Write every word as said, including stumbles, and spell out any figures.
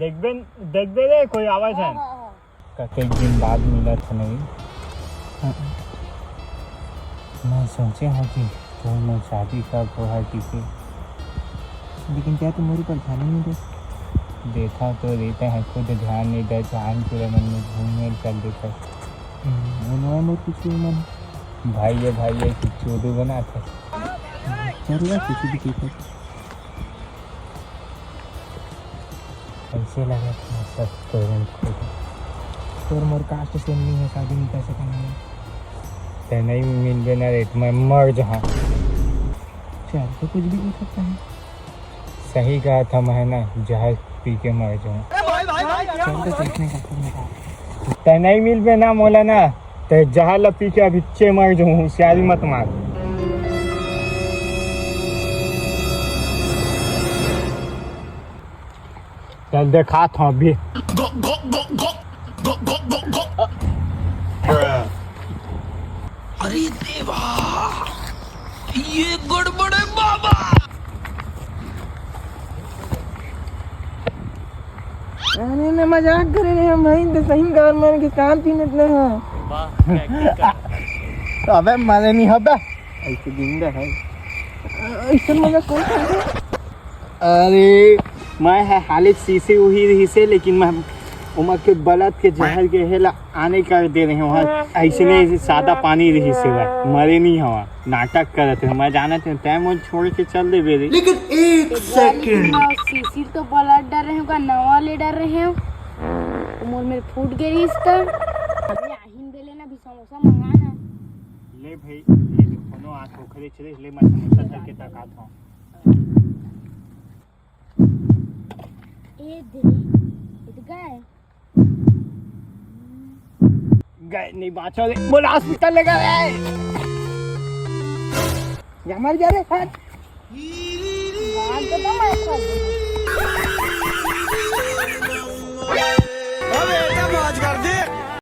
देखबे, देखबे रे, कोई आवत हे। हाँ, हाँ, हाँ। कतेक दिन बाद मिलत हे नहीं। हाँ। मैं सोचे हूँ कि तू मैं शादी कब होहा कि के। लेकिन क्या तू मोर ऊपर ध्यान नहीं दे? देखा तो देते हैं, खुद ध्यान नहीं दे, चांद पूरे मन में घूमने चल देते। हम्म, मनवा मोर कुछ मन। भाई ये, भाई ये, कुछ चोदू बनाते। करूँगा कुछ भी, ठीक है। ऐसे लगा था सब पेरेंट को। तोर मोर कास्ट सेम नहीं है, शादी नहीं कर सकना है। ते नहीं मिलबे ना रे, मैं मर जहाँ। चल, तो कुछ भी हो सकता है। सही कहा था मैं ना, जहर पी के मर जाऊँ। चल, तो देखने का, फिर निकाल। ते नहीं मिलबे ना मोला ना, ते जहर ला पी के अभी चे मर जाऊँ, होशियारी मत मार। चल देखात हूँ अभी। अरे देवा, ये गड़बड़ है बाबा। अरे मैं मजाक करे रहे हूँ भाई, तो सही गवर मन के काम पीने इतना है। वाह, क्या, क्या कर। अबे मरे नहीं हो बे। ऐसे जिंदा है। ऐसे मजाक कौन करता है? अरे मैं ह हाले शीशे उही रहिसे, लेकिन मैं ओमा के बलत के जहर के हेला आने कर दे रहे हूँ। ऐसे नहीं, सादा पानी रहिसे भाई, मरे नहीं हवा, नाटक करत है। मैं जानत हूँ तैं मोर छोड़ के चल देबे रे। लेकिन एक सेकंड। सीसी तो पलट डर रहे हो का, नवा ले डर रहे हो। मोर मेर फूट गई इसका। अभी आहिन बेले ना, अभी समोसा मंगा ना। ले भाई, ये जो कोनो आ ठोकरे चले, ले मैं समोसा धर के तकात हूँ। ए दे, ये तो गए। गए नहीं बाँचो रे, बोला हॉस्पिटल ले गए। या मर गया रे, हट। बात तो ना मार कर।